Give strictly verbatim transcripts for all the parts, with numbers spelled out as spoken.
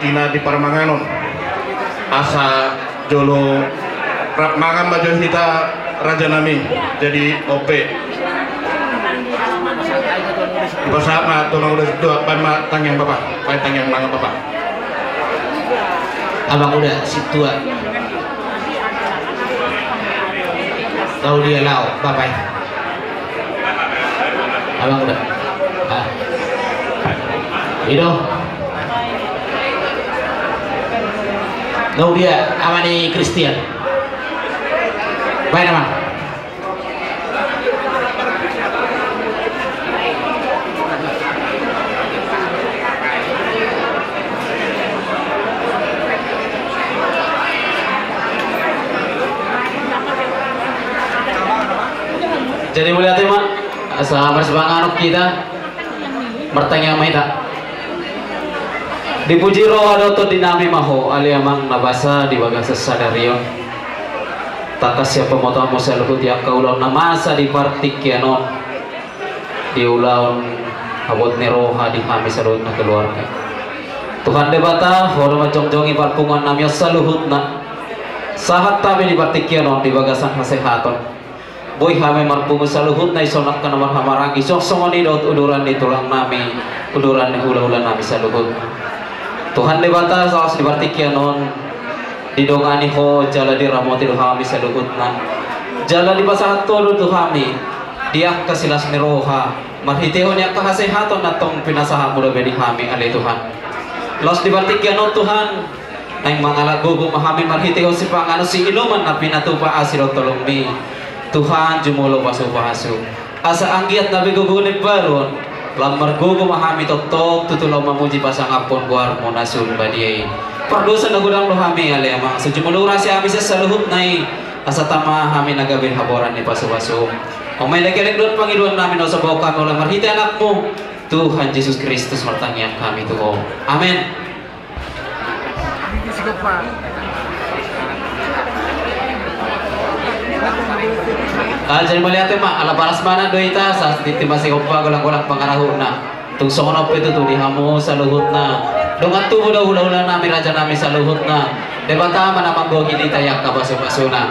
Ina di parmanganon. Asa jolo rap mangan ma jo hita, rajanami. Jadi, ope. Dipasahat ma tu Amang Uda Sintua, baen ma tangiang bapa, baen tangiang mangan bapa. Amang Uda Sintua. Laho dia laho, bapa i. Amang Uda. Ah. I do. Laho dia, ama ni Christian. Baen, Amang. Jadi, mauliate ma, asa marsipanganon hita, martangiang ma hita. Dipuji roha dohot tondinami ma Ho, ale Amang, na basa di bagasan sadari on. Tangkas sian pamotoanMu saluhut i angka ulaon na masa di partingkian on. Di ulaon habot ni roha di hami saluhutna keluarga. Tuhan Debata, Ho do manjongjongi parpunguannami on saluhutna. Sahat hami di partingkian on di bagasan hasehaton. Boi hami marpungu saluhutna dison angka na marhahamaranggi, suang songon i dohot uduran ni tulangnami, uduran ni hulahulanami saluhutna. Tuhan Debata, laos di partingkian on didongani Ho jala diramoti do hami saluhutna. Jala dipasahat Ho do tu hami di angka silas ni roha, marhitehon ni angka hasehaton na tong pinasahatMu dope di hami, ale Tuhan. Laos di partingkian on, Tuhan, naeng mangalap gogo ma hami marhitehon sipanganon siinoman na pinatupa asi dohot holongMi. Tuhan, jumolo pasupasu. Asa anggiat na begogo na imbaru on, lam margogo ma hami tongtong tutu laho mamuji pasangaphon goarMu na sun badia i. Pardosa na godang do hami, ale Amang, so jumolo urasi hami sian saluhutna i, asa tama hami na gabe haboran ni pasupasu. Omae, lekelek dohot pangidoannami na so bahen hami, olo marhite AnakMu, Tuhan Jesus Kristus, martangiang hami tu Ho. Amen. Ah, jadi mauliate ma, ala parasmanan do hita, asa titi ma sigompa golang-golang pangarahutna. Tung songon on pe tutu di hamu saluhutna. Dongan tubu do hulahulanami, rajanami saluhutna. Debata ma na manggohi di hita i angka pasupasuna.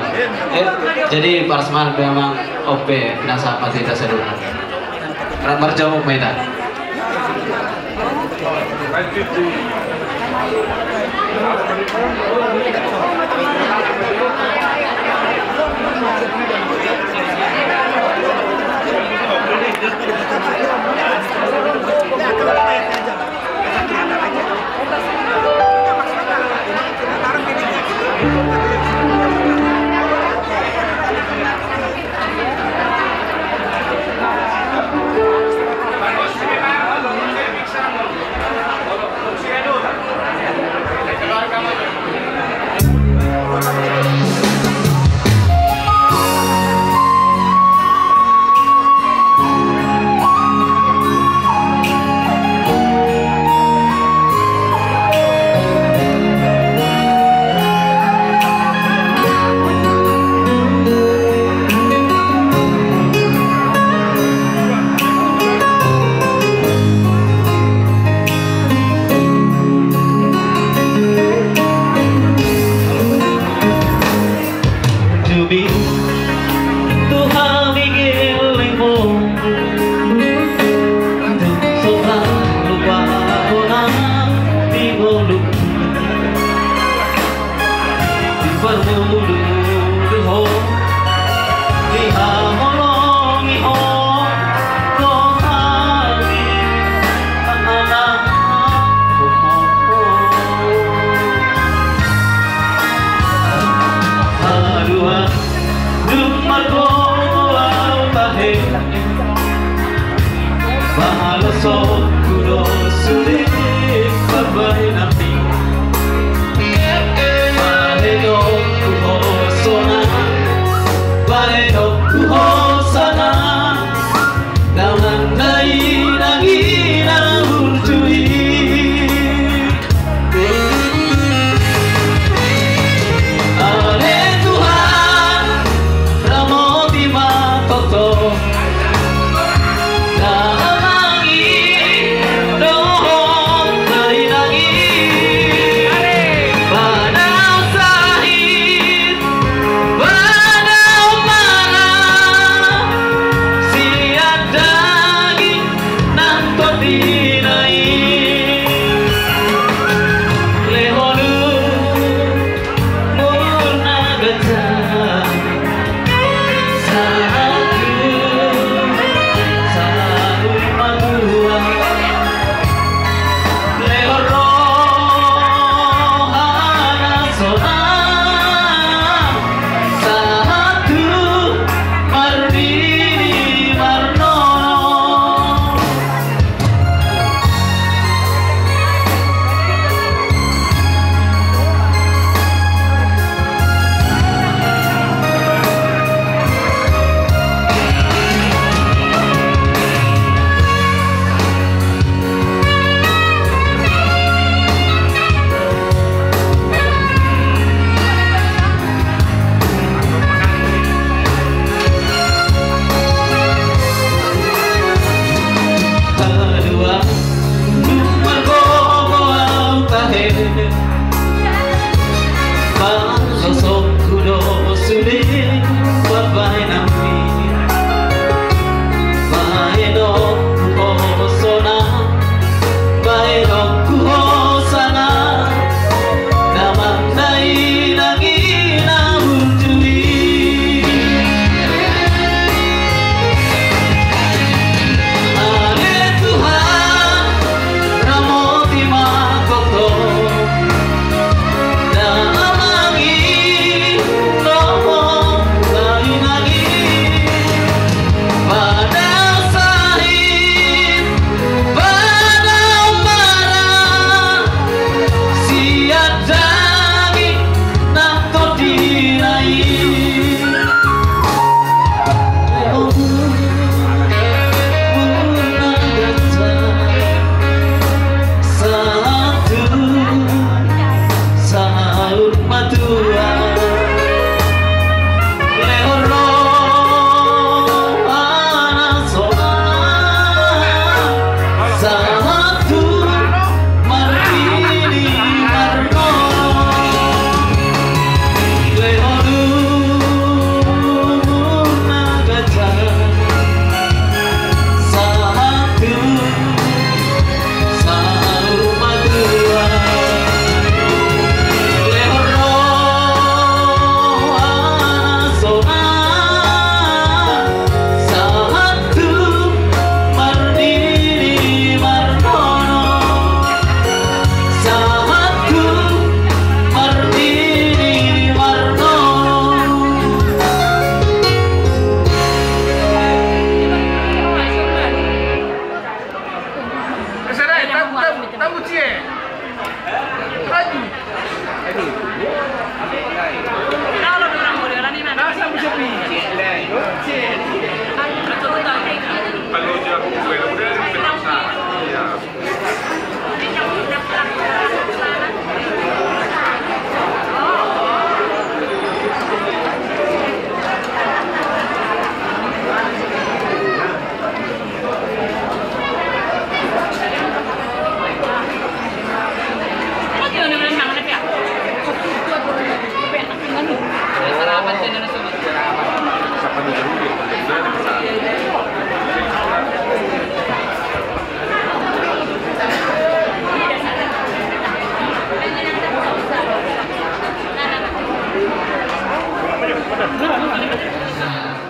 Eh, jadi parasmanan do, Amang, on pe pinasahat ma tu hita saluhutna. Rap marjamu ma hita.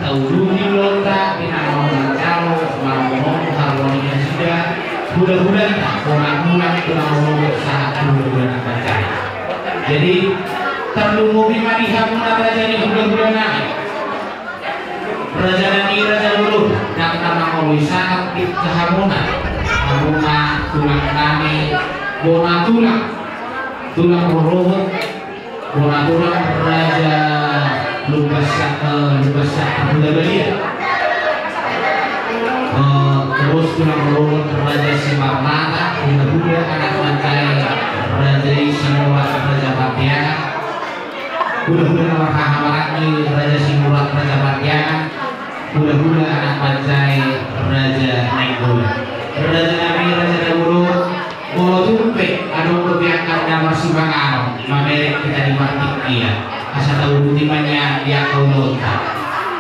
Taudut ni ulaonta di na mangalo, mangalo harmoni nasida, hulahulanta, bona tulang, tulang rorobot sahat tu hulahula na manjalo. Jadi, tarlumobi ma di hamuna raja ni hulahula nami. Raja nami, raja bolon, nang na mangoloi sahat di hamuna, hamuna tulang nami, bona tulang, tulang rorobot, bona tulang Raja Lumban Sa-, eh, Lumban Sa-, Hutabalia. Eh, terus tulang rorobot Raja Simarmata, hulahula anak manjae Raja i Sinurat Raja Pardiangan. Hulahula na marhahamaranggi Raja Sinurat Raja Pardiangan. Hulahula anak manjae Raja Nainggolan. Raja nami, raja na bolon, molo tung pe adong dope angka na marsipanganon mamereng hita di partingkian, asa tauduti ma nian di angka ulaonta.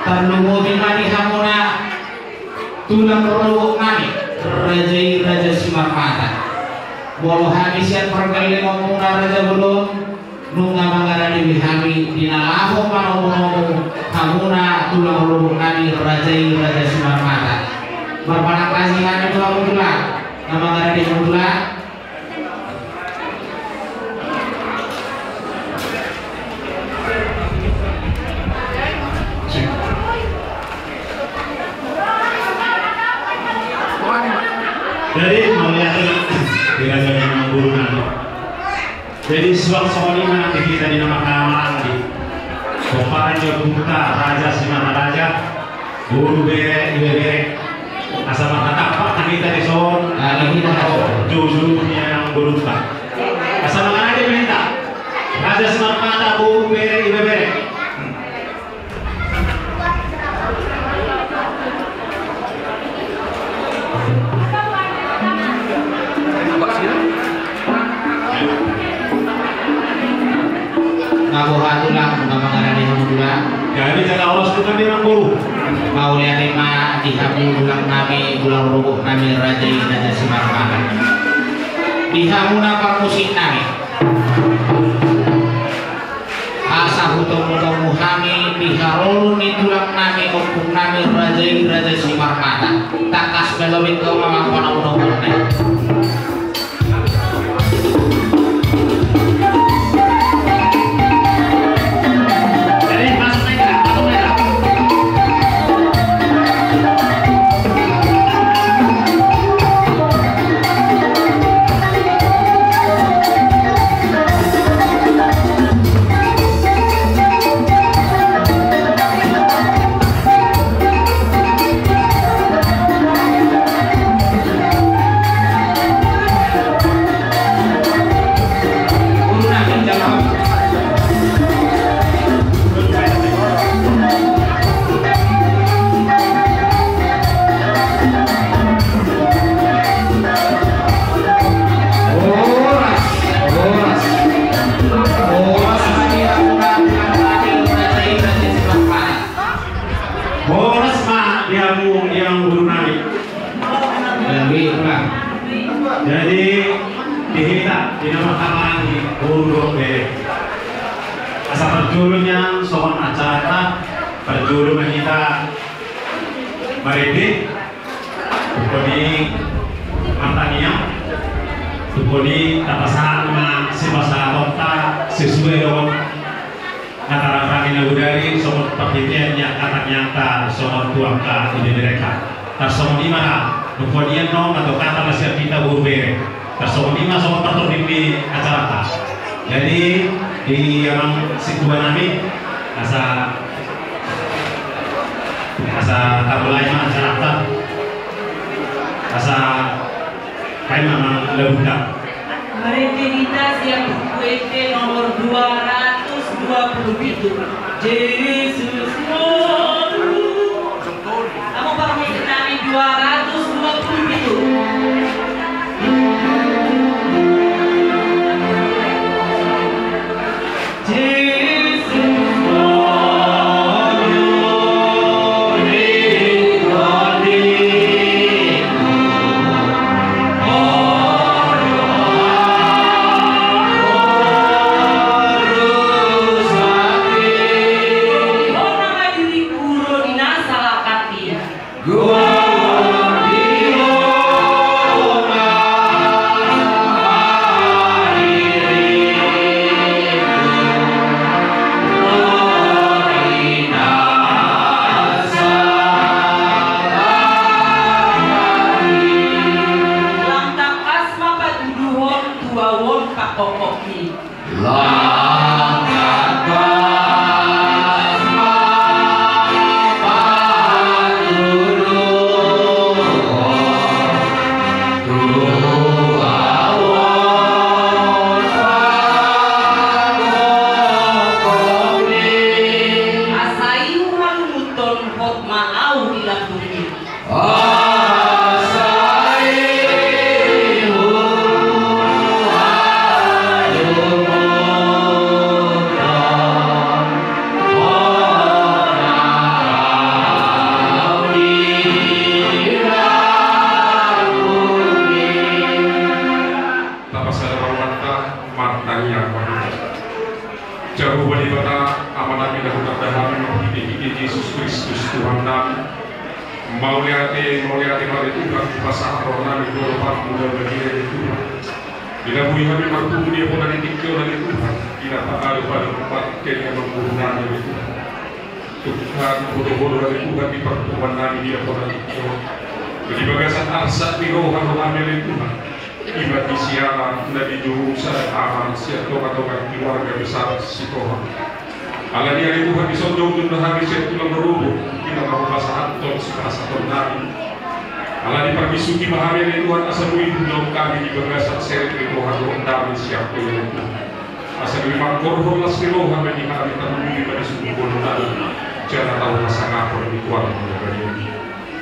Tarlumobi ma di hamuna tulang rorobot nami, Raja i Raja Simarmata. Molo hami sian pargellengmuna Raja Bolon, nunga mangaradei hami di na laho manomunomu hamuna tulang rorobot nami Raja i Raja Simarmata. Marpanangkasi hami tu hamu tulang, na mangaradei hamu tulang. Jadi, mauliate di raja ni amang boru nami. Jadi, suang songon i ma di hita di na marhamaranggi. Pomparan ni ompunta Raja Simataraja, boru, bere, ibebere. Asa marhatampak ma hita dison. Amin. Joujou ni amang borunta. Asa mangaradei ma hita. Raja Simarmata, boru, bere, ibebere. Na boha tulang, na mangaradei hamu tulang. Jadi jala oros tu kami, amang boru. Mauliate ma di hamu tulang nami, tulang rorobot nami Raja i Raja Simarmata. Di hamuna parmusik nami. Asa hutomutomu hami di haroro ni tulang nami, ompung nami Raja i Raja Simarmata. Tangkas ma lobi tu mangapon-apon na. Horas ma di hamu, di hamu boru nami. Jadi, di hita di na marhamaranggi, boru dohot bere. Asa parjolo nian songon acaranta, parjolo ma hita marende. Tungkon i martangiang, tungkon i tapasahat ma sipasahatonta sesuai dohot na tarangrangi na bodari songon parhitean ni angka tangiangta songon tu angka ibeberenta. Tarsongon i ma ra, nungkon i annon, atau hata ma sian hita boru bere. Tarsongon i ma songon partondim ni acaranta. Jadi, di amang situa nami, asa, asa tamulai ma acaranta. Asa, baen ma amang laguta. Marende hita sian Buku Ende nomor dua ratus dua puluh pitu. Jesus Lord. Hamu parmusik nami, dua ratus dua puluh pitu. Lam tangkas ma patuduhon tu ahu on pangkophop i. Lam tangkas ma patuduhon tu ahu on pangkophop i. Asa i huhalungunhon hot ma ahu di lambung i. Jesus Kristus Tuhannami. Mauliate, mauliate ma ale Tuhan, hupasahat rohanami tu adopanMu na badia, ale Tuhan. Dilabui hami marpungu di ampara ni tingki on, ale Tuhan. Di na paadu-adu ma tingki ni amangborunami, ale Tuhan. Tuhan, boto-boto, ale Tuhan, di parpunguannami di ampara ni tingki on. Di bagasan arsak ni roha, rohanami, ale Tuhan. Ima di siala na di jurusan aman sian tonga-tonga keluarga besar Sitorang. Alani i, ale Tuhan, dison do ujungna hami sian tulang na rumbuk, ima na hupasahathon sipasahatonnami. Alani i, parbisuhi ma hami, ale Tuhan, asa boi huulahon hami di bagasan serep ni roha dohot dame sian Ho, ale Tuhan. Asa boi mangkorhon las ni roha ma di hami, tarlumobi ma di suhut bolonami, jala tau hasangapon ni goarMu na badia i.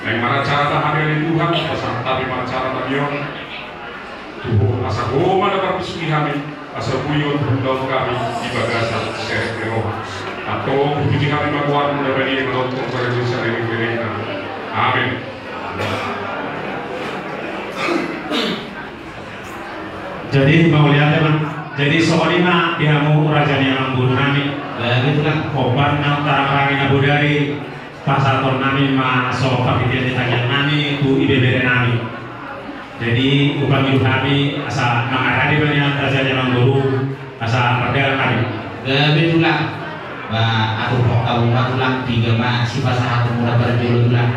Naeng maracara ma hami, ale Tuhan, pasahat hami maracara ma di on. Tu Ho, asa Ho ma na parbisuhi hami, asa boi on huulahon hami di bagasan serep ni roha. Antong hupuji hami ma goarMu na badia, manongtong barani saleleng lelengna. Amen. Jadi, mauliate ma. Jadi, songon i ma di hamu raja ni amangborunami. Baik, itulah. Hombar na tarang-tarang i na bodari. Pasahatonnami ma songon panghirim ni tangiangnami tu ibeberenami. Jadi, hupangido hami asa mangarade ma nian raja ni amangboru, asa mardalan hami. Gabe tulang. Ba, atur ho hamu ma tulang, piga ma sipasahatonmuna parjolo tulang.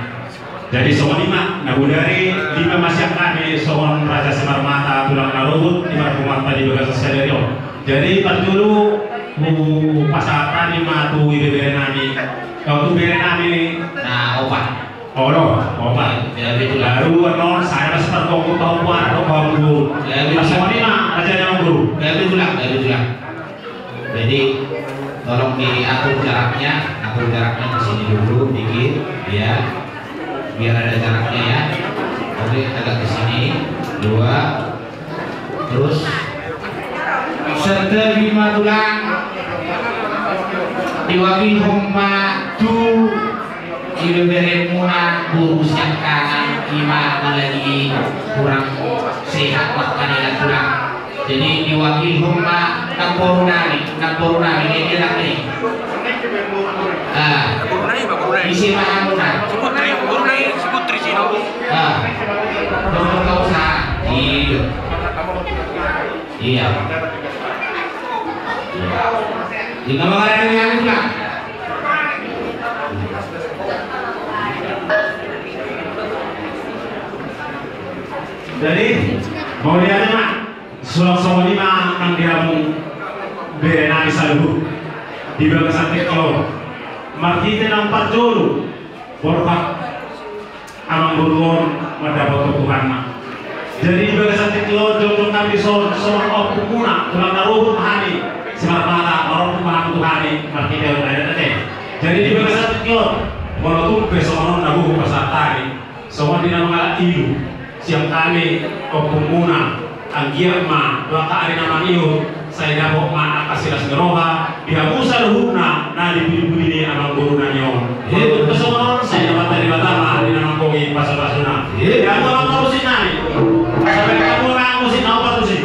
Jadi, songon i ma, na bodari lima ma sian hami songon Raja Simarmata tulang na rumbuk di parpunguanta di bagasan sadari on. Jadi, parjolo hupasahat hami ma tu ibeberenami. Kau tu berenami. Na opat. Olo, opat. Jadi, baru annon, saya masih terganggu tahu buat apa, Bu. Jadi, pas songon i ma, raja ni amangboru. Jadi, tulang, jadi, tulang. Jadi, tolong diatur jaraknya, atur jaraknya ke sini dulu dikit, ya. Biar ada jaraknya, ya. Oke, agak ke sini. Dua, Terus, serta lima tulang, diwakilhon ma tu ibeberenmuna boru sian kanan, ima na lagi kurang sehat, makana tulang. Jadi, diwakilhon ma namborunami, namborunami, ini enak nih. Ah. Borunami, borunami. Isi ma hamuna. Si Putri, borunami, si Putri, si Nobu. Ah. Nomor kau sa. Iya. Iya. Iya. Di nama orang yang lain, Pak. Jadi, mauliate ma. Suang songon i ma nang di hamu berenami saluhut di bagasan tingki on. Marhite na parjolo borhat amangboru on mandapothon Tuhanna. Jadi di bagasan tingki on jongjong nami dison songon ompunmuna, tulang na rumbuk ma hami, Simarmata, marompu ma hami tu hami marhite on, ate. Jadi di bagasan tingki on, molo tung pe songon on na boi hupasahat hami. Songon di na mangalap ilu sian hami ompunmuna, anggiat ma tu angka ari na mangihut sai dapot ma angka silas ni roha di hamu saluhutna na di pudi-pudi ni amangborunami on. Molo tung pe songon on sai dapotan Debata ma di na manggohi pasu-pasuna. Di hamu amang musik nami, asa bere hamu amang musik na opat musik.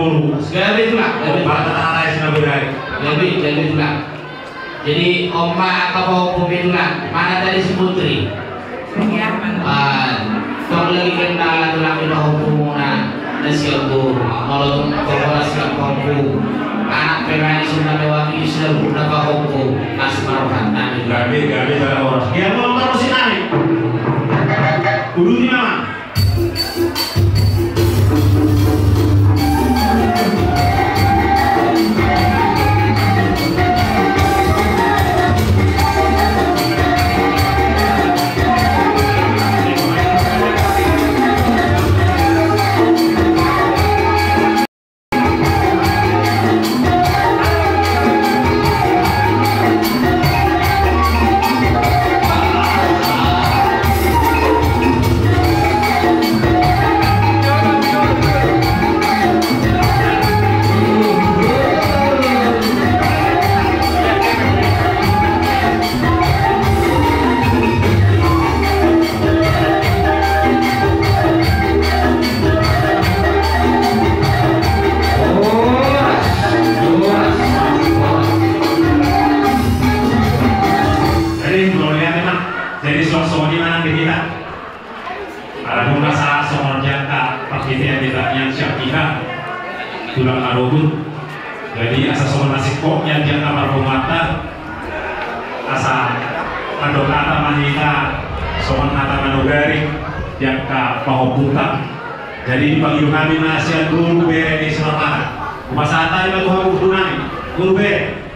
Gabe, Tulang, gabe. Gabe, gabe, Tulang. Jadi on ma angka pahompu, Tulang. Mana tadi si Putri? Tong lagi kendala, Tulang, di pahompumuna na sian boru. Molo tung tong na sian pahompu, anak pe ma i suda mewakili saluhutna pahompu. Las ma rohanta. Gabe, gabe, jala horas. Ia, molo tarusi nami. Uduti ma. Jadi, songon i ma nang di hita. Ala dung rasa songon i angka parhitean di tangiang siang iha tulang adogun. Jadi, asa songon na singkop nian di angka parpunguanta, asa mandok hata ma hita songon hata manugari di angka pahompunta. Jadi, dipangido hami ma sian Guru Bere ni Simarmata. Hupasahat hami ma tu hamu, Guru nami. Guru Bere.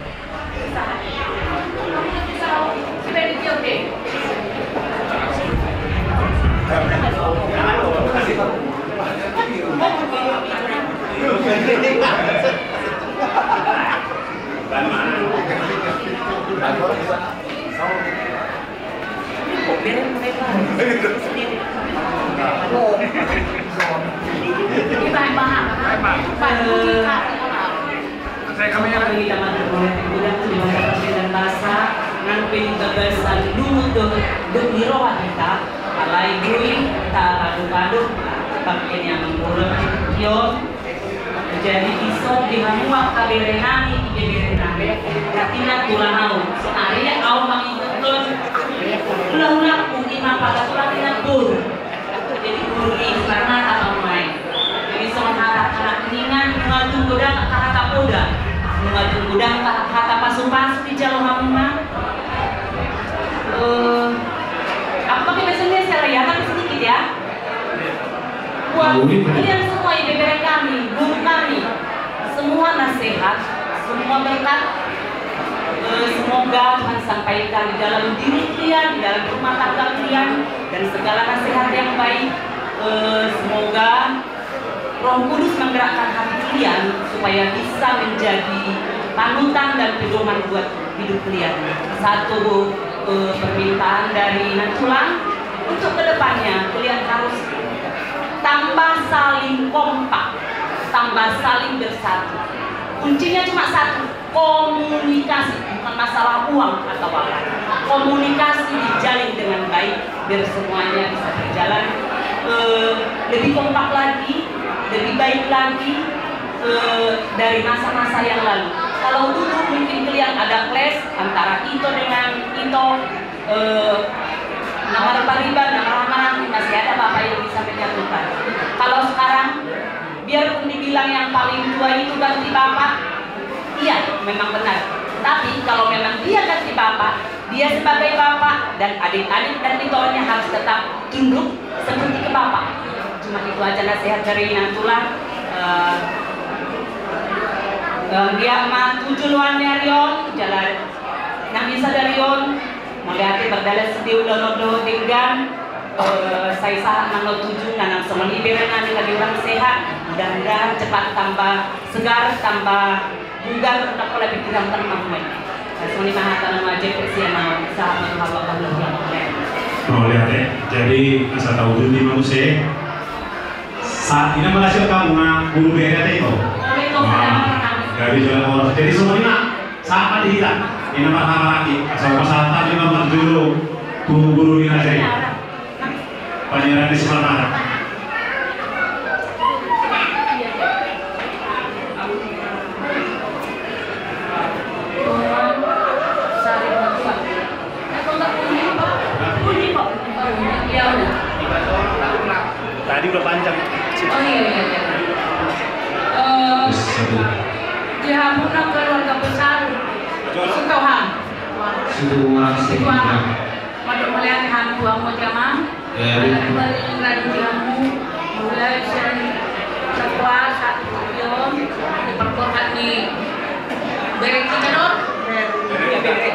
Kami akan kita mati oleh pemuda, terima kasih dan bahasa nang pilih babasa dulu untuk untuk di roha kita. Alai boi tapaduk-paduk, pakai nyaman bola, yo. Jadi, dison di hamu angka bere nami, ibebere nami, artina tulang ahu. Sonari ahu mangihuthon hula-hula, ima pala tulang, ima boru. Jadi, boru ni Simarmata ma hamu i. Jadi, songon hata hata ninna, nunga tung godang angka hata poda, nunga tung godang angka hata pasu-pasu dijalo hamu ma. Eh, aku pakai bahasa Indonesia lah ya, tapi sedikit ya. Buat kalian semua, ibebere kami, guru kami, semua nasihat, semua berkat, eh, semoga Tuhan sampaikan di dalam diri kalian, di dalam rumah tangga kalian, dan segala nasihat yang baik, eh, semoga Roh Kudus menggerakkan hati kalian supaya bisa menjadi panutan dan pedoman buat hidup kalian. Satu, eh, permintaan dari Nantulang, untuk kedepannya kalian harus tambah saling kompak, tambah saling bersatu. Kuncinya cuma satu, komunikasi. Bukan masalah uang atau apa. Komunikasi dijalin dengan baik, biar semuanya bisa berjalan, eh, lebih kompak lagi, lebih baik lagi, eh, dari masa-masa yang lalu. Kalau dulu mungkin kalian ada clash antara ito dengan ito, eh, nama ribut, nama marah-marah, masih ada bapak yang bisa menyatukan. Kalau sekarang, biarpun dibilang yang paling tua itu ganti bapak, iya, memang benar. Tapi kalau memang dia ganti bapak, dia sebagai bapak dan adik-adik dan itonya harus tetap tunduk seperti ke bapak. Cuma itu aja nasihat dari Nantulang. Eh, eh, dia ma tujuh luannya Rion, jalan nang bisa dari on. Mauliate, mardalan sude ulaon on dohot denggan, eh, sai sahat ma on tujuh, na nang songon i bere nami, lagi hurang sehat, mudah-mudahan cepat tambah segar, tambah bugar, unang pola pikiran, tenang ma. Songon i ma hata nami, sahat ma tu hamu. Mauliate. Jadi asa tauduti ma muse. Sahat i ma, makasih, hamu na guru bere ate ito. Jadi songon i ma, sahat ma di hita. Ina marhahamaranggi, asa hupasahat hami ma marjolo tu guru ni raja i. Panyaran ni Simarmata. Panjang. Oh iya, iya, iya. Eh, di hamuna keluarga besar Sitohang. Sitohang. Sitohang. Mandok mauliate hami tu hamu, Amang. Ala ni balik radu di hamu, mulai sian ketua satu pion, di perkokat ni bere kita do,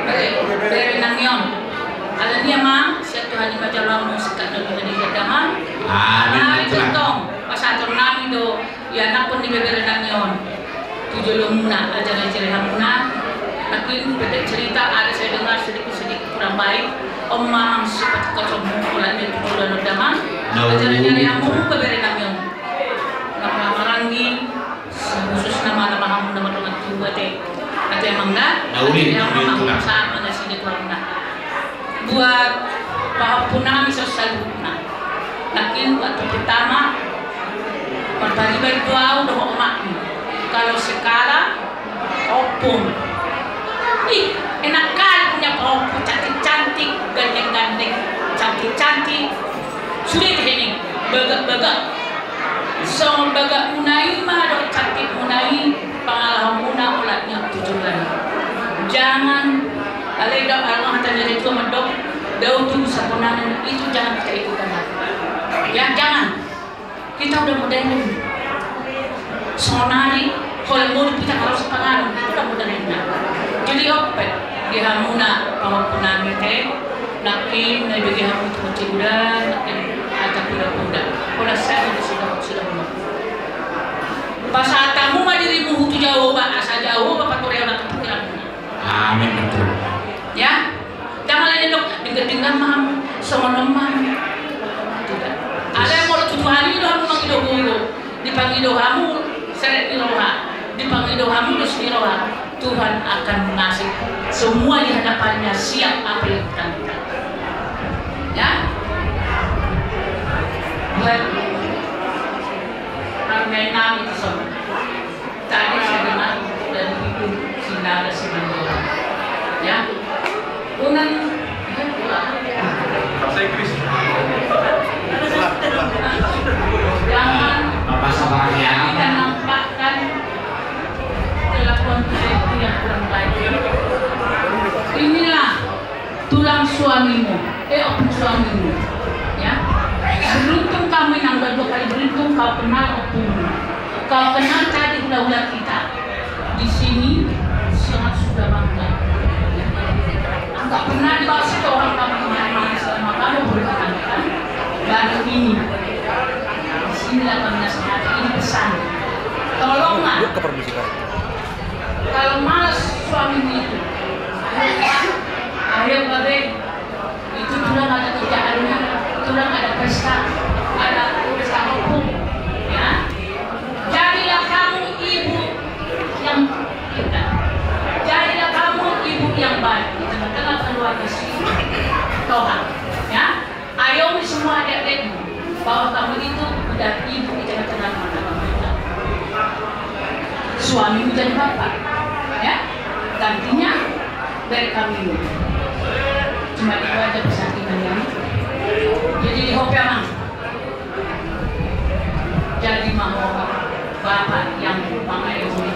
bere, bere nami on. Ala ni, Amang, sian Tuhan i ma jalo hamu singkat na dua ni jadamang. Amin. Ala ni tongtong pasahaton nami do ianakhon ni bebere nami on tu jolomuna, ajar jere hamuna. Nangkin pendek cerita, ada saya dengar sedikit-sedikit kurang baik. On ma, Amang, sipatupatonmu, olat ni tu joloan on, Amang. Ajar jere hamu bebere nami on. Nang maranggi, khususna ma nama hamu na mardongan tubu, ate. Ate, Amang, da? Ate, Amang, sahat ma nasida tu hamuna. Buat pahompu nami saluhutna. Nangkin waktu pertama, marpariban do au dohot omakmu. Kalau sekarang, ompung. Ih, enak kali punya pahompu cantik-cantik, gandeng-gandeng, cantik-cantik. Sude tehe ni, bagak-bagak. Songon bagakmuna i ma dohot cantikmuna i, pangalahonmuna olat ni on tu joloan. Jangan, alai do, alai hata ni natua-tua mandok, dao tubu saponangan, itu jangan kita ikutkan lagi. Ya, jangan. Kita udah modern. Sonari, holan modern, kita harus panganon, kita udah modern. Jadi, ope di hamuna pahompu nami, ate. Nangkin na ibege hamu tu Ciuda, nangkin hata poda-poda. Poda saja di sudah, sudah. Pasahat hamu ma dirimu tu Jahowa, asa Jahowa paturehon hata pikiranmuna. Amin, betul. Ya? Ndang alai didok, denggan-denggan ma hamu, songon on ma hamu. Tidak. Alai molo tu Tuhan i do hamu mangido gogo, dipangido hamu serep ni roha, dipangido hamu dos ni roha, Tuhan akan mengasih semua di hadapannya siap apa yang kita minta. Ya? Buat harga nami tu son. Tadi saya dengar dari ibu Sinara Simandora. Ya. Unang bahasa Inggris. Jangan kita nampakkan kelakuan kita itu yang kurang baik. Inilah tulang suamimu, eh, ompung suamimu. Ya. Beruntung kami, nang dua kali beruntung kau kenal ompungmu. Kau kenal tadi hula-hula kita. Di sini sangat sudah bangga. Enggak pernah dibawa situ orang kampung mana-mana selama kamu berkenalan. Baru ini. Di sinilah kami nasihati, ini pesan. Tolonglah. Kalau malas suamimu itu, ayo, Pak. Ayo, Babe. Itu tulang ada kerjaannya, tulang ada pesta, ada pesta ompung, ya. Jadilah kamu ibu yang pintar. Jadilah kamu ibu yang baik di tengah-tengah keluarga Sitohang, ya. Ayomi semua adik-adikmu bahwa kamu itu udah ibu di tengah-tengah rumah tangga mereka. Suamimu jadi bapak, ya. Gantinya dari kami. Cuma itu aja pesan kita, ya. Jadi, di hope, Amang. Jadi, mau bapak yang mangayomi,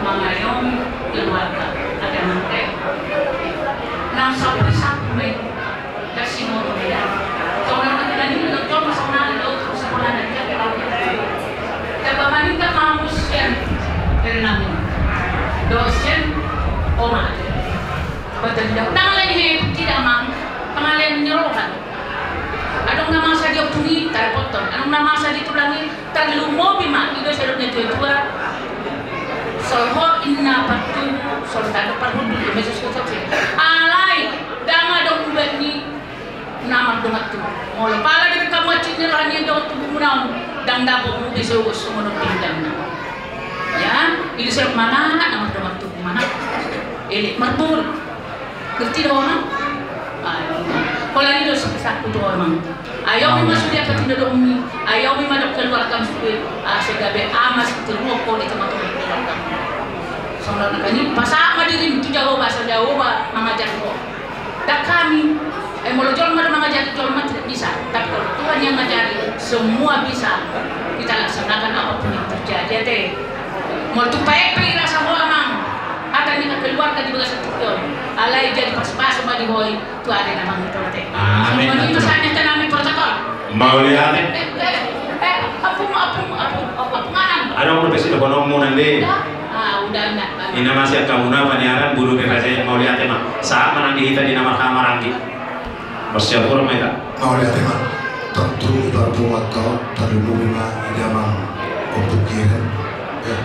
mangayomi keluarga, ada nanti. Nang sampai satu Mei, kasih mau beda. Soalnya kita ini udah coba sama ada untuk sekolah dan kita tahu. Kita pamanita kamu sian dari nami. Dosen, oma. Betul, tidak. Tangan lagi, tidak, Mang. Pengalian menyerukan. Adong na masa di ompung i, tarepoton. Adong na masa di tulang i, tarlumobi ma, i do sai dok ni natua-tua. Solhot ninna partubu, solhot do parhundul, i ma Jesus Kristus. Alai, ndang adong ubat ni na mardongan tubu. Molo pala dibereng hamu hansit ni roha ni dongan tubumuna on, ndang dapot muse sogot songon on pindanna. Ya, i do sai manat na mardongan tubu, manat. Elek marburu. Ngerti do, Amang? Ayo. Holan i do pesanku tu ho, Amang. Ayomi ma sude angka tinadongmi. Ayomi ma dohot keluargam sude. Asa gabe ama sitiruon ho di tengah-tengah keluargam. Songon on nangkin, pasahat ma dirim tu Jahowa, asa Jahowa mangajari ho. Ndang hami. Eh, molo jolma do mangajari jolma, tidak bisa. Tapi kalau Tuhan yang ngajari, Semua bisa kita laksanakan apapun yang terjadi, ate. Molo tung pe pe rasa ho amang, hata ni keluarga di bagasan tingki on, alai jadi pasupasu ma di ho i tu ari na mangihut on, ate. Amin. Semua ni pesannya tenami protokol. Mauliate. Eh, eh, eh, apung, apung, apung, apung, apung, apung, apung. Ada mau dikasih telepon ommu nanti. Udah. Ah, udah, enggak. Ina masih kamu nama ni aran bulu bebas aja, mauliate ma. Sama nanti kita di nama sama ranggi. Bersyukur ma hita. Mauliate ma. Tontu di parpunguanta on, tarlumobi ma di amang Ompu Kiren. Ya.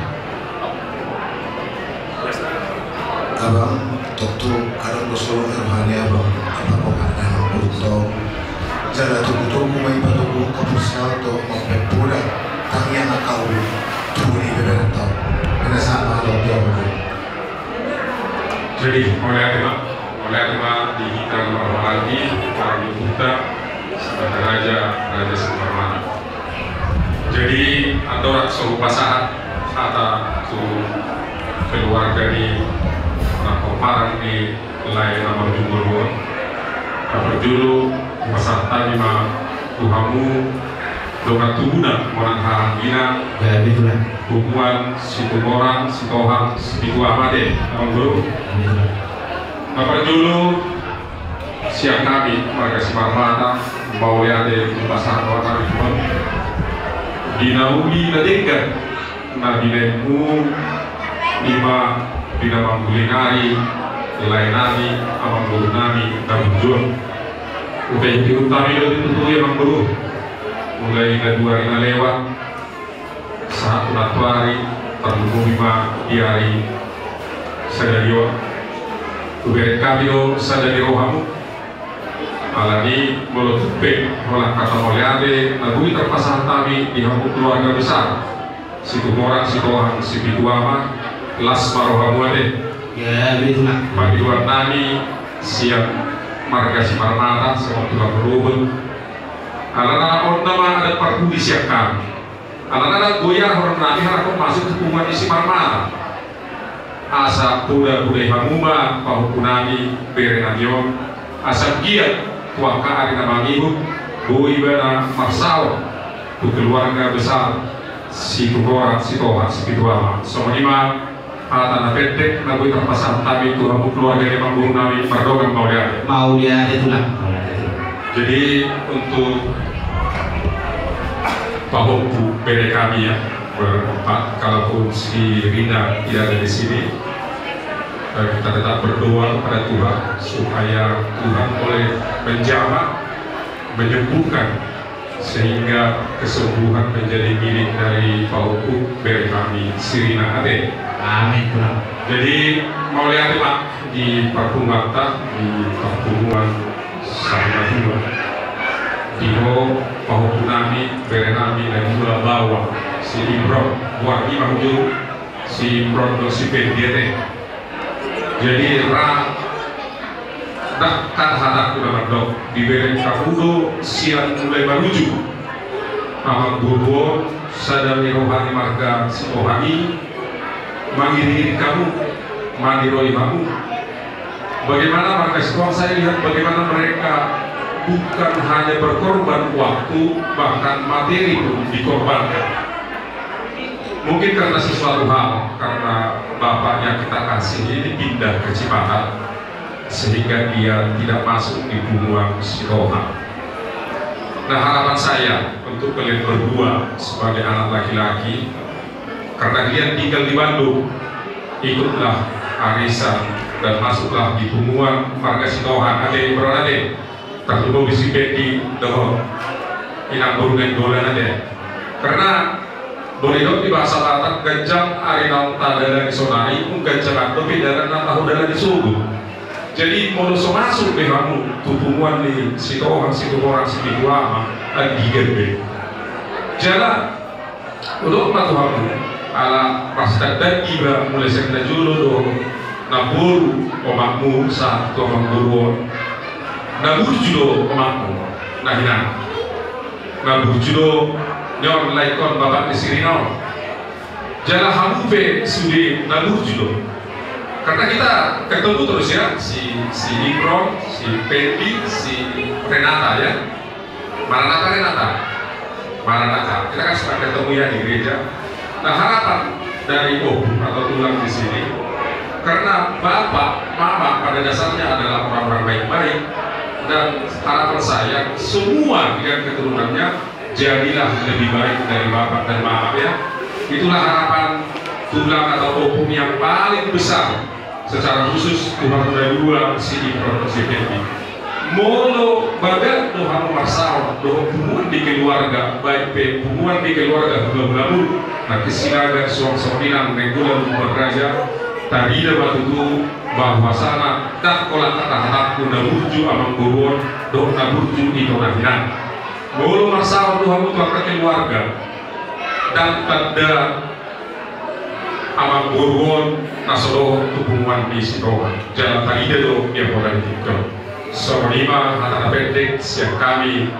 Abang, tontu adong do solo roha ni abang, apa kok ada nang urut tong. Jala tuku-tuku ma iba tuku kepercayaan tu mampepuda tangiang na kau tuku ni beberapa tahun. Kena sama atau tiap hari. Jadi, mauliate ma. Mauliate ma di hita na marhaha lagi, para ibu kita, sebagai raja, raja Simarmata. Jadi, andorang so hupasahat hata tu keluarga ni na pomparan ni lae na marjumolo on, na parjolo hupasahat hami ma tu hamu dongan tubuna, manang haha anggina, punguan Situmorang, Sitohang, Sipitu Ama, ate, amang boru. Na parjolo sian hami marga Simarmata, mauliate hupasahat hami tu hamu di na uli na denggan na binahenmu, ima di na mangguling ari lae nami, amang boru nami na burju on. Hupaihut-ihut hami do tutu i, amang boru, mulai na dua ari na lewat sahat tu nantuari, tarlumobi ma di ari sadari on. Hubereng hami do sada ni rohamu. Alani molo tung pe holan hata mauliate na boi tarpasahat hami di hamu keluarga besar Situmorang, Sitohang, Sipitu Ama, las ma rohamu, ate. Ya, betul. Pangidoan nami sian marga Simarmata, sian Tulang Rubel. Alana on nama adat parpudi sian hami. Alana na goyahon nami halak on masuk tu punguan ni Simarmata. Asa poda-podai hamu ma pahompu nami, bere nami on, asa giat tu angka ari na mangihut, boi ibana marsaor tu keluarga besar Situmorang, Sitohang, Sipitu Ama. Songon i ma hata na pendek na boi tarpasahat hami tu hamu keluarga ni amang boru nami, mardongan mauliate. Mauliate, Tulang. Jadi, untuk pahompu bere kami, ya, berempat, kalaupun si Rina tidak ada di sini, eh, kita tetap berdoa kepada Tuhan supaya Tuhan boleh menjamah, menyembuhkan, sehingga kesembuhan menjadi milik dari pahompu bere kami, si Rina, ate. Amin, Tulang. Jadi, mauliate ma di parpunguanta, di parpunguan Sarimatua. Di ho pahompu nami, bere nami na dua baoa, si Imron, boan i ma hujur, si Imron dohot si Pendi, ate. Jadi, ra dangkan hatangku na mandok, dibereng hamu do sian mulai manuju amang boru on, sada ni roha ni marga Sitohang i, mangiring-iring hamu, maniroi hamu. Bagaimana marga Sitohang, saya lihat bagaimana mereka bukan hanya berkorban waktu, bahkan materi pun dikorbankan. Mungkin karena sesuatu hal, karena bapak yang kita kasih ini pindah ke Cipatat, sehingga dia tidak masuk di punguan Sitohang. Nah, harapan saya untuk kalian berdua sebagai anak laki-laki, karena kalian tinggal di Bandung, ikutlah arisan dan masuklah di punguan marga Sitohang, ate, Imron, ate. Tarlumobi si Pendi dohot inang boru Nainggolan, ate. Karena boi didok di bahasa Batak, ganjang ari naung tadalan sonari, umganjangan dope dalan na tahu dalan di sogot. Jadi, molo so masuk be hamu tu punguan ni Sitohang, Situmorang, Sipitu Ama, andigan be. Jala, hudok ma tu hamu, ala marsidandan iba mulai sian na jolo dohot na boru omakmu sahat tu amang boru on. Na burju do omakmu, na hinan. Na burju do nion, lae, ingkon bapak ni si Rina on. Jala hamu pe sude na burju do. Karena kita ketemu terus, ya, si, si Imron, si Pendi, si Renata, ya. Mana Renata, Renata? Maranatha. Kita kan sedang ketemu ya di gereja. Nah, harapan dari ompung atau tulang di sini, karena bapak, mama pada dasarnya adalah orang-orang baik-baik, dan harapan saya semua dengan keturunannya jadilah lebih baik dari bapak dan mama, ya. Itulah harapan tulang atau ompung yang paling besar. Secara khusus tu hamuna dua si Imron, si Fendi. Molo bagas do hamu marsaor dohot punguan di keluarga, baik pe punguan di keluarga hulahulamu, nangkin Sinaga, suang songon i nang Nainggolan, Lumban Raja, tarida ma tutu bahwasana ndang holan hatahatangku na burju amangboru on dohot na burju ito na hinan. Molo marsaor do hamu tu angka keluarga, ndang tanda amangboru on na so dohot tu punguan ni Sitohang. Jala tarida do di ampola ni tingki on. Songon i ma hata na pendek sian hami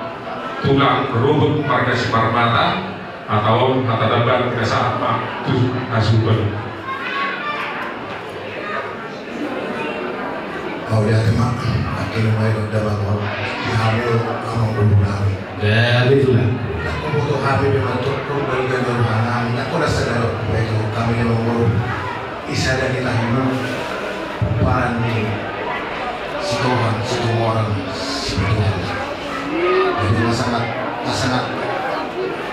tulang rorobot marga Siparmata. Hata on, hata damban, kita sahat ma tu hasuhuton. Mauliate ma. Akhirna mai gonda mangon di hamu amangboru nami. Jadi itulah. Nangkin boto hami be mantukkun balikan di roha nami, nangkin na sadar be tu hami amangboru. Isada ni tahimu paran ni Sitohang, Situmorang, Situmorang. Jadi na sangat, na sangat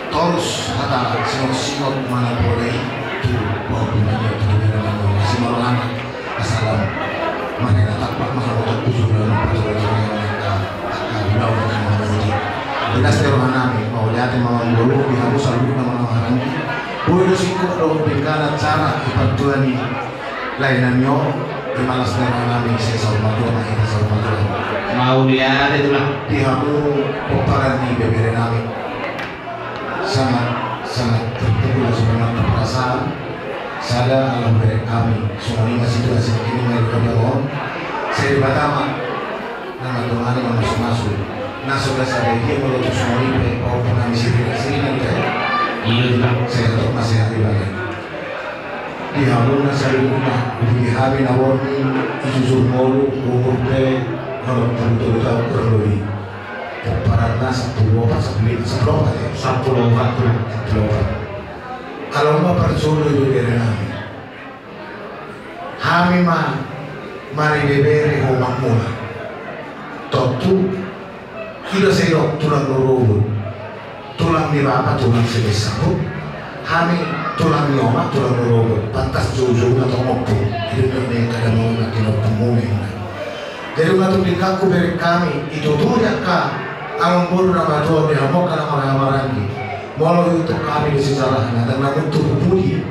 torus hata singot-singot manang bolei tu bau pinanya tu bina manang kasi marolana. Asal marhena tapak mahal untuk kusulah mempatulah tulang angka, angka ulau dan angka uji. Jelas di roha nami, mauliate ma amangboru di hamu saluhutna manang harani. Boi do singkop dohot denggan acara di partua ni lae nami on, di las ni roha nami, sai saur matua ma hita saur matua. Mauliate tulang. Di hamu pomparan ni bebere nami. Sangat, sangat terpukul, sangat terpukul perasaan. Sada ala hubereng hami songon i ma situasi na kini nangkin di kota on. Sai Debata ma na mandongani, mamasumasu. Na so da sada i dia molo tung songon i pe pahompu nami sirina, sirina i da. Iya, tulang. Sai hatop ma sehat ibana. Di hamuna saluhutna, di hami na borngin, i jujur ngolu, umur pe onom pulu tolu taon kurang lobi. Pomparanna sampulu opat, sampulu lima, sampulu opat ya? Sampulu opat, tulang. Sampulu opat. Alai ma parjolo i bebere nami. Hami ma maribebere ho makmuna. Tontu i do sai didok tulang rorobot. Tulang ni bapa, tulang sian saput. Hami tulang ni oma, tulang rorobot. Pantas joujouna tong ompung. I do nidok ni angka damang nangkin ompung muna. Jadi nunga tung dengganku, bereng hami, itutu di angka amangboru na matua on, di hamu angka na marhahamaranggi. Molo ihuthon hami do sejarahna, ndang na mutu pupudi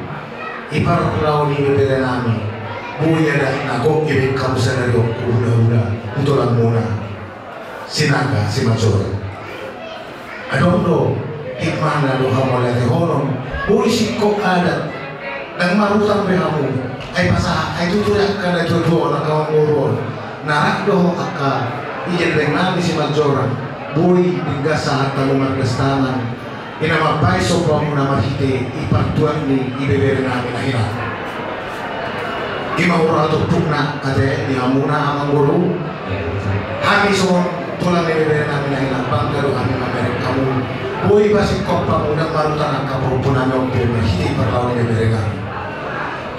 i parlao ni bebere nami. Boi adat na gok dibaen hamu sadari on tu hulahula, tu tulangmuna Sinaga Simanjorang. Adong do hikmahna do hamu mauliate honon. Boi singkop adat. Ndang marhutang be hamu. Ai pasahat, ai tutu angka na tuatua on, angka amangboru on. Na rap do ho angka ijen reng nami Simanjorang. Boi denggan sahat hamu mardastangan. I na mambaen somba muna marhite i partuat ni i bebere nami na hinan. I ma hurang turpukna ate di hamuna amangboru. Hami songon tulang ni bebere nami na hinan, bangga do hami mamereng hamu. Boi pasingkop hamu, ndang marhutang angka pahompu nami on pe marhite i parlao ni bebere nami.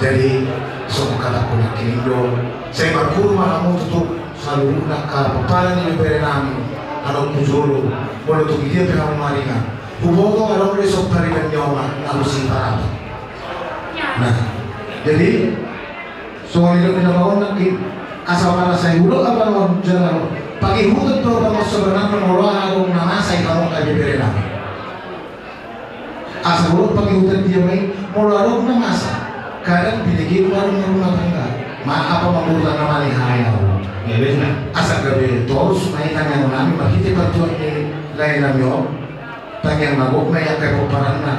Jadi songon hatangku nangkin i do, sai marhuru ma hamu tutu saluhutna angka pomparan ni bebere nami. Adong hujolo, molo tung i dia pe hamu maringan. Huboto adong do dison pariban ni oma na husi Parata. Nah, jadi songon i do na mangon nangkin, asa marasa i hudok amang on jala on. Pangihuton do amang on sebenarna molo aha adong na masa i hamu angka bebere nami. Asa hudok pangihuton dia ma i molo adong na masa. Kadang binege do adong na rumah tangga. Ma apa mangurut na mani haya. Asa gabe torus ma i tangiang nami marhite partuat ni lae nami on. Tangiang na gok ma i angka pomparanna,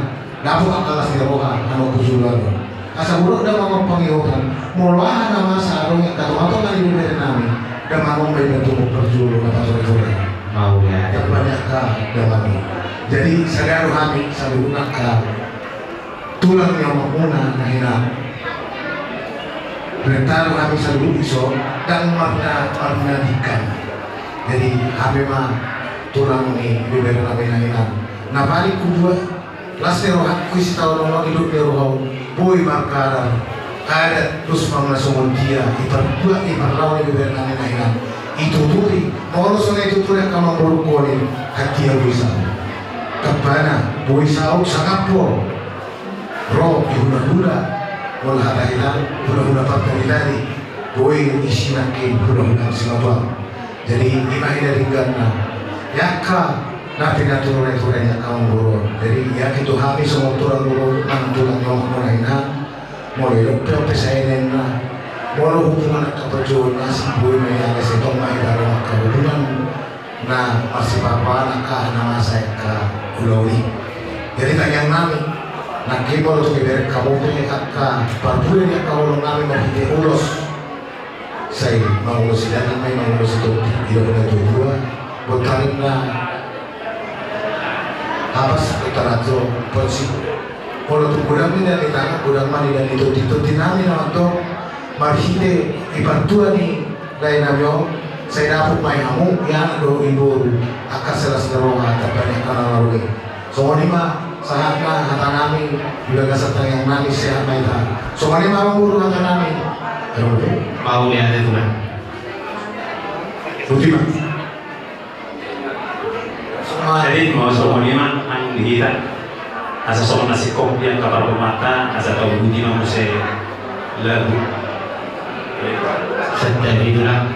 dapot angka las ni roha, adong hujolo. Asa hudok damang on pangihuton, molo aha na masa adong i angka tongatonga ni bebere nami, damang on ma i bantuhon parjolo na patoretore. Mauliate. Dapot ma i angka damang i. Jadi sada do hami saluhutna angka tulang ni ompunmuna na hinan. Renta do hami saluhut dison, ndang marna, marna denggan. Jadi hami ma tulang ni bebere nami na hinan. Na paling hudua, las ni rohangku i sitaonon on, didok ni rohangku, boi markarar adat dos manang na songon dia i partuat i parlao ni beberenami na hinan. Ituturi, molo so na ituturi angka amangborungku on i, handia boi saut. Tampana, boi saut sangap ho. Ro di hulahula, molo hata hita hulahula parta ni tadi, boi isi nangkin hulahula simatuam. Jadi ima hita dengganna. Angka na pinature ture ni angka amangboru on. Jadi yakin do hami songon tulang boru nang tulang ni omak muna hinan. Molo i dope on pe saenenna, molo hubungan angka parjolo na asing boi ma i, alai sai tong ma i dalam angka hubungan na marsiparoan angka na masa angka ulaon i. Jadi tangiang nami, nangkin molo tung ibereng hamu pe angka parbue ni angka holong nami marhite ulos, sai mangulosi daging ma i, mangulosi tondi, didok na tuatua, bontar ninna habas, bontar ajo ponsi. Molo tung godang ni daging, tangan godang ma ni daging, tondi, tondi nami na mantong marhite i partua ni lae nami on, sai dapot ma i hamu, i anak dohot i boru, angka silas ni roha, tampani angka na marhite. Songon i ma sahatna hata nami, di bagasan tangiang nami, sehat ma hita. Songon i ma amangboru hata nami. Mauliate tulang. Boti ma. Jadi molo songon i ma nang di hita. Asa songon na singkop di angka parhormatan, asa tau boti ma muse lagu. Santabi tulang.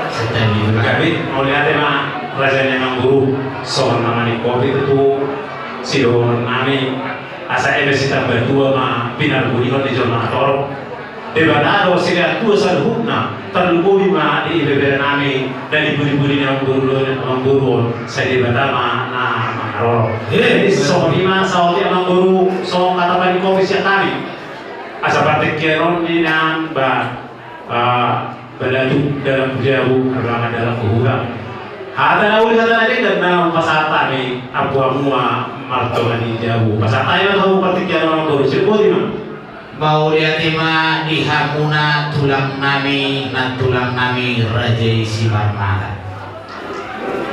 Santabi tulang. Gabe, mauliate ma raja ni amangboru, songon na maningkopi tu sidohonon nami, asa eme sitamba tua ma pinargulihon ni jolma na torop. Debata do silean tua saluhutna, tarlumobi ma di beberenami, na di pudi-pudi ni amangboru, amangboru on, sai Debata ma na mangaroro. Jadi songon i ma saotik amangboru, songon hata paningkopi sian hami. Asa partingkian on ninna ba, ah, balatu dalam jabu, erlangan dalam huhuta. Hata na uli, hata na denggan na hupasahat hami, ampu hamu ma martonga ni jabu. Pasahat hami ma tu hamu partingkian on amangboru, sai boti ma. Mauliate ma di hamuna tulang nami, nantulang nami raja i Simarmata.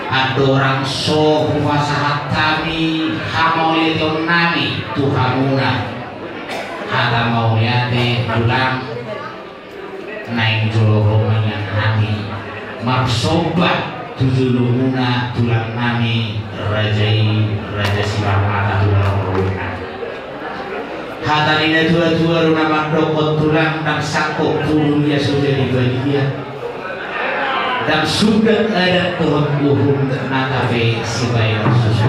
Andorang so hupasahat hami hamauliateon nami tu hamuna, hata mauliate tulang, naeng jolo ro ma nian hami marsomba tu jolomuna tulang nami raja i, raja Simarmata, tulang rorobot nami. Hata ni na tua-tua do na mandokkon tulang, ndang sangkop pulu ia so jadi badia. Ndang sundat adat dohot uhum, nang pe sibaenon susu.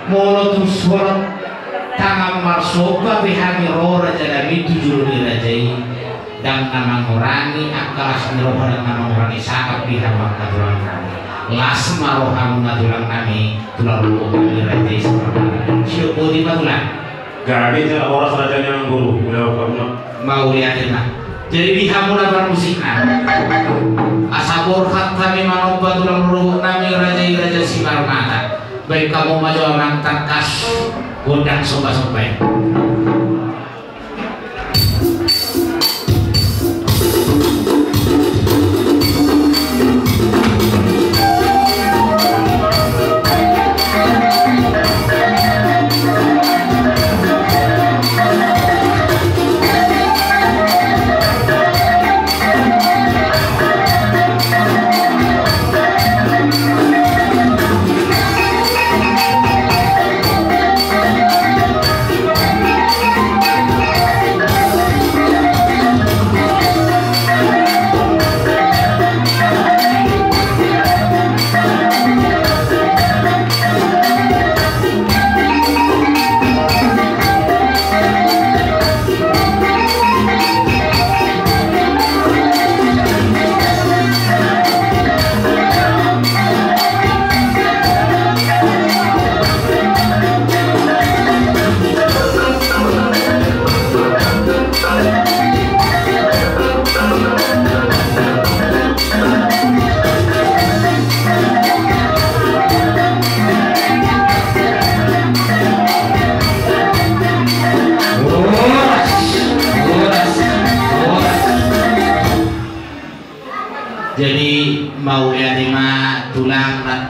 Molo tung solot tangan marsomba pe hami ro raja nami tu jolo ni raja i, ndang na mangurangi angka las ni roha, ndang na mangurangi sangap di hamu angka tulang nami. Las ma rohamuna tulang nami, tulang rorobot nami raja i Simarmata. Sai boti ma tulang. Gabe jala horas raja ni amangboru, mauliate ma. Mauliate ma. Jadi di hamuna parmusikna, asa borhat hami manomba tulang rorobot nami raja i, raja Simarmata. Baen hamu ma jo amang tangkas gondang somba-somba i.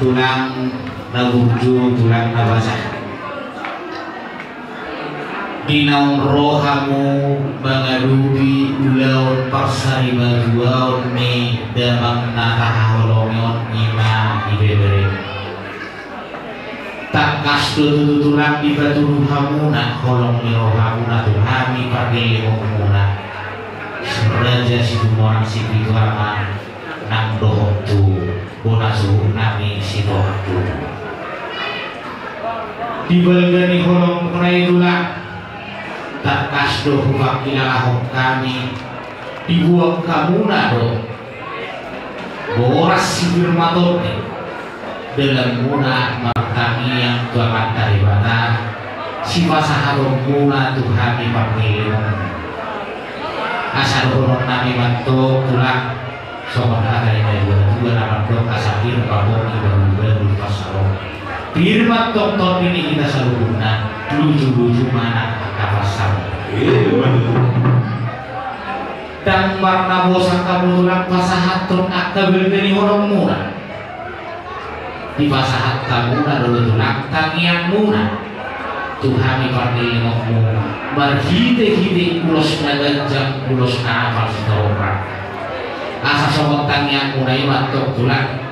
Tulang na burju, tulang na basa. Di naung ro hamu mangadopi ulaon parsaribatuaon ni damang na tahaholongi on, ima ibebere. Tangkas do tutu tulang dipatudu hamuna holong ni rohamuna tu hami pargellengonmuna, Raja Situmorang Sipitu Ama, nang dohot tu bona suhut nami Sitohang Tutu. Di balga ni holongmuna i tulang, tangkas do hupangkilalahon hami, dibuat hamuna do boras sipir matondi, dalanmuna martangiang tu Amanta Debata, sipasahatonmuna tu hami pargellengonmuna. Asa dohonon nami mantong tulang, songon hata ni natuatua na mandok, asa pir ma bongi bahulbahul pansalongan, pir ma tongtong di hita saluhutna, lujuluju ma nang angka pansalongan. Ndang marnabosan hamu tulang pasahathon angka balga ni holongmuna. Dipasahat hamuna do tulang tangiangmuna tu hami pargellengonmuna marhitehite ulos na ganjang, ulos na apal sitorop. Asa songon tangiangmuna i mantong tulang,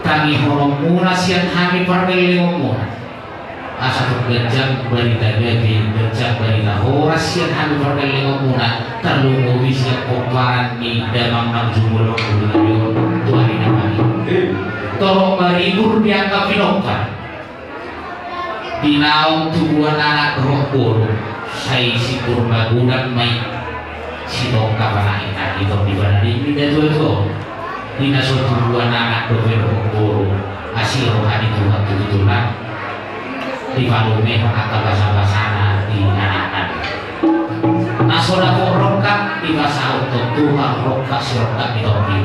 tangihononmuna sian hami pargellengonmuna. Asa tung ganjang barita gabe, ganjang barita horas sian hami pargellengonmuna, tarlumobi sian pomparan ni damang nang jumolo tu ari na mangihut. Torop maribur di angka pinompar. Di naung tubuan anak dohot boru, sai sipur magodang ma i. Sitongka panahit na i tong di banaring ni natuatua. Di na so tubuan anak dope dohot boru, asi roha ni Tuhan tutu tulang, dipalumehon angka basabasana di anakna. Na so dapot rongkap, dipasahathon Tuhan rongkap sirongkap ni tondi.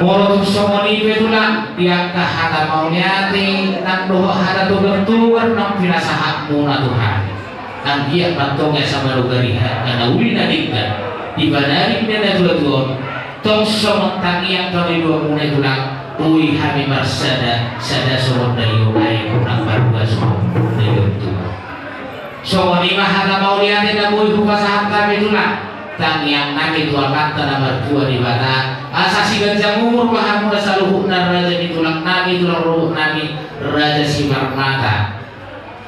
Molo tung songon i pe tulang, di angka hata mauliate nang dohot hata togartogar naung pinasahatmuna tu hami, anggiat mantong asa manogari angka na uli na denggan di banaring ni natuatua on, tong songon tangiang pangidoanmuna i tulang, boi hami marsada, sada songon daion aek, unang marrua songon daion tuak. Songon i ma hata mauliate na boi hupasahat hami tulang, tangiang nami tu Amanta na martua Debata, asa siganjang umur ma hamuna saluhutna raja ni tulang nami, tulang ruhut nami, Raja Simarmata,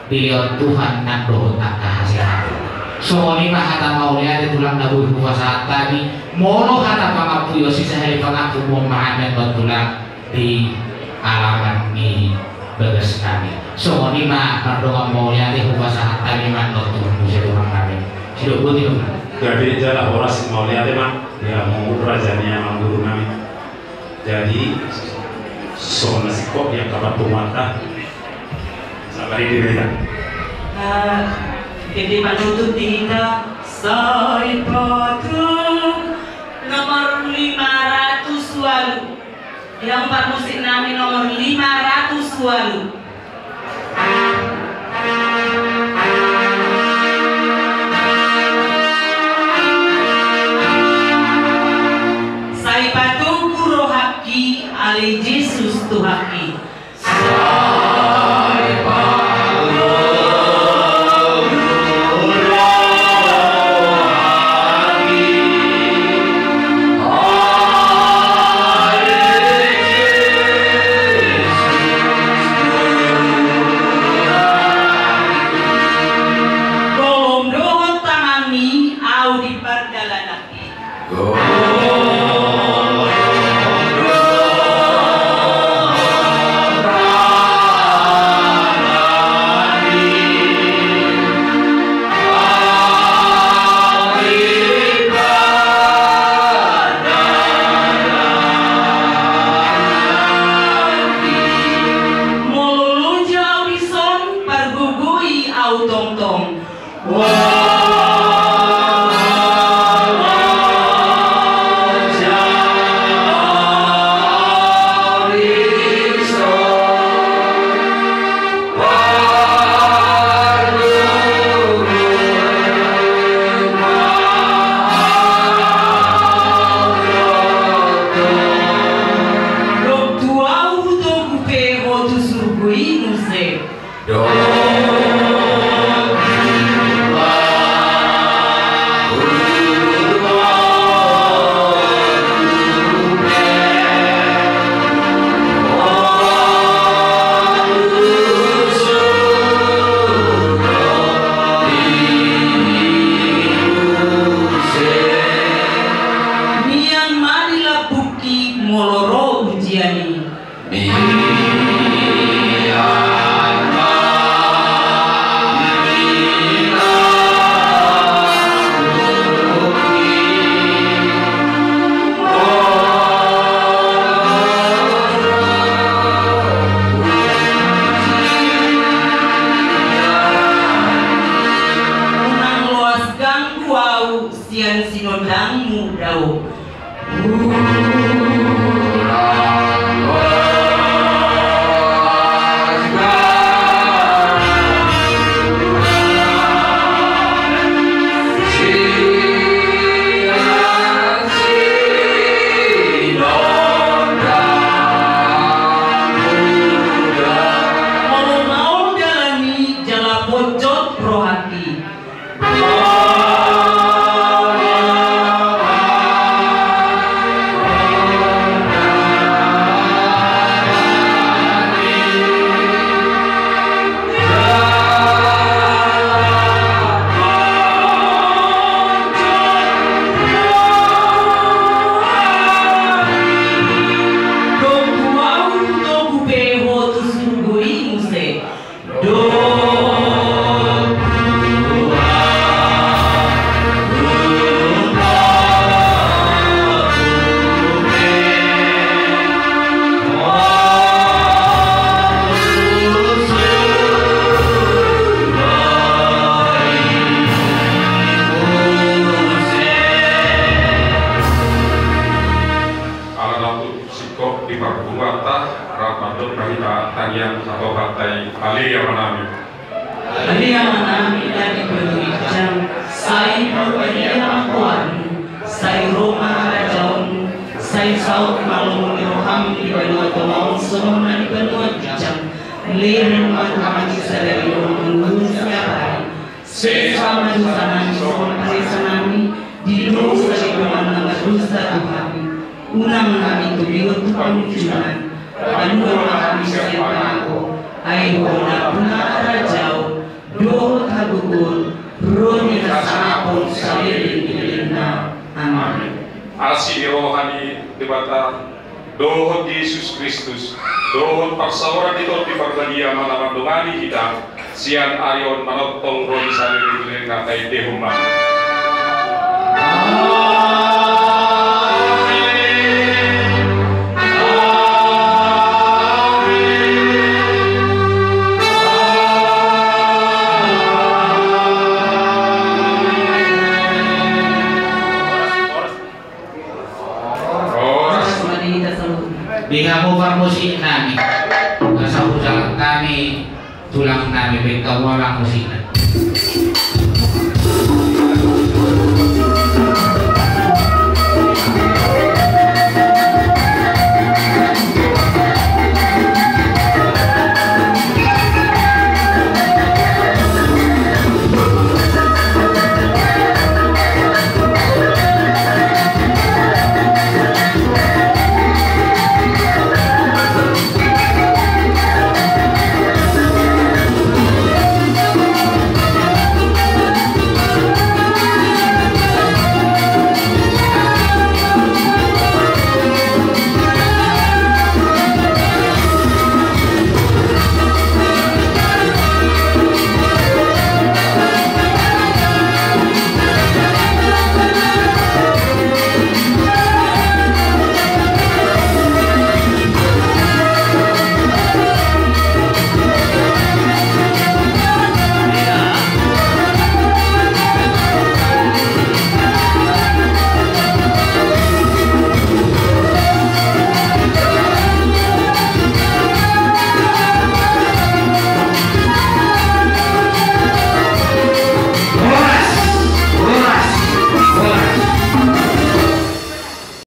dilehon Tuhan nang dohot angka hasehatan. Songon i ma hata mauliate tulang na boi hupasahat hami, molo hata pangampu i, sisahali pangampu ma hami annon tulang di alaman ni bagas nami. Songon i ma mardongan mauliate hupasahat hami ma annon tu muse tulang nami. Sidok boti ma. Gabe jala horas mauliate ma di hamu raja ni amang guru nami. Jadi songon na singkop di angka parpunguanta. Sabar i di beta. Eh, jadi panutup di hita. Sai patuk nomor lima ratus walu. Yang parmusik nami nomor lima ratus walu. Sai patogu rohangki ale Jesus Tuhanki. Golom dohot tanganmi ahu di pardalanan. Mian ma di lambungki molo ro ujian i. Unang loas ganggu au sian sinondangmu dao. Molo maol dalan i jala pojot rohangki. Domu au, domu pe ho tu surgo i muse. Ala na tung singkop di parpunguanta, rap mandok ma hita tangiang hatohanta i. Ale Amanami. Ale Amanami na di banua ginjang, sai pinarbadia ma goarmu, sai ro ma harajaonmu, sai saut ma lomo ni roham di banua tonga on songon na di banua ginjang. Lehon ma tu hami sadari on hangoluan siapari. Sesa ma dosanami songon panesanami di dosa ni dongan na mardosa tu hami. Unang hami tumigot tu pangunjunan. Palua ma hami sian pangago. Ai Ho do nampuna harajaon dohot hagogoon, ro ni hasangapon saleleng ni lelengna. Amen. Asi ni roha ni Debata dohot Jesus Kristus, dohot parsaoran ni Tondi Parbadia ma na mandongani hita sian ari on manongtong ro di saleleng ni lelengna. Taendehon ma. Horas. Horas ma di hita saluhutna. Di hamu parmusiknami, na sahujalan nami, tulangnami, baen hamu ma musikna.